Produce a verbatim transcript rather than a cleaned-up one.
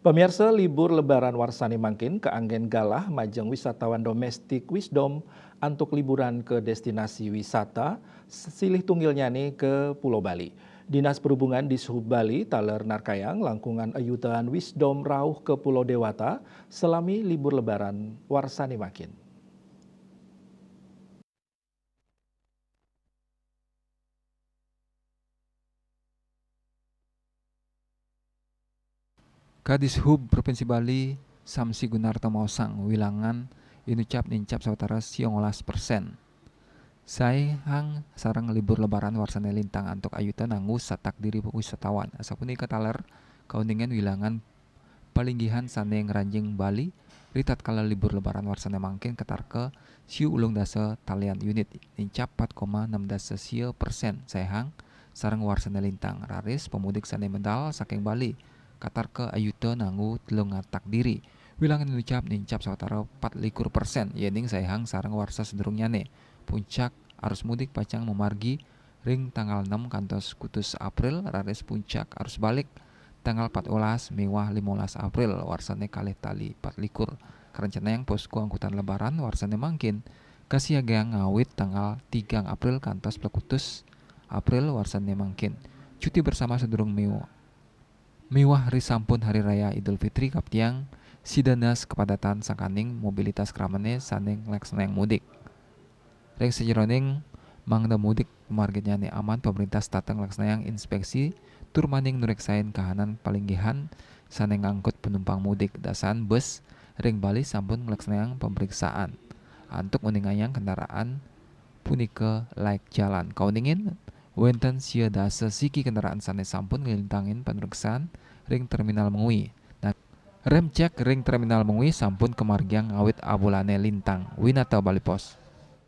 Pemirsa, libur Lebaran warsane mangkin keanggen galah majeng wisatawan domestik Wisdom antuk liburan ke destinasi wisata silih tunggilnyane ke Pulau Bali. Dinas Perhubungan Dishub Bali taler narkayang langkungan ayutaan Wisdom rauh ke Pulau Dewata selami libur Lebaran warsane mangkin. Kadishub Provinsi Bali, Samsi Gunarto maosang, wilangan inucap nincap sawatara siongolas persen. Saihang sareng libur Lebaran warsane lintang antuk ayuta nanggu satak diri wisatawan. Asapunika taler kauningan wilangan palinggihan sane ngranjing Bali ritatkala libur Lebaran warsane mangkin katarka siu ulung dasa talian unit, nincap pat koma enam dasa sia persen saihang sareng warsane lintang. Raris pemudik sane medal saking Bali katarka ayuta nanggu telung ngatak diri. Wilangan inucap nincap sawatara pat likur persen, yening saihang sareng warsa sedurungnyane. Puncak arus mudik pacang mamargi ring tanggal enam kantos kutus April, raris puncak arus balik tanggal empat belas miwah lima belas April, warsane kalih tali empat likur. Karencanayang posko angkutan Lebaran warsane mangkin kasiagang ngawit tanggal tigang April kantos plekutus April warsane mangkin. Cuti bersama sedurung miwah miwah ri sampun Hari Raya Idul Fitri kaptiang sida nas kepadatan sangkaning mobilitas kramane sane nglaksanayang mudik. Ring sajeroning mangda mudik pamarginyane aman, pemerintah setata nglaksanayang inspeksi tur maning nureksain kahanan palinggihan sane ngangkut penumpang mudik. Dasan bus ring Bali sampun nglaksanayang pemeriksaan antuk nguningayang kendaraan punika laik jalan. Kauningin wenten sia dasa siki kendaraan sane sampun nglintangin panureksan ring terminal Mengwi. Nah, rem cek ring terminal Mengwi sampun kamargiang ngawit abulane lintang. Winata Bali Post.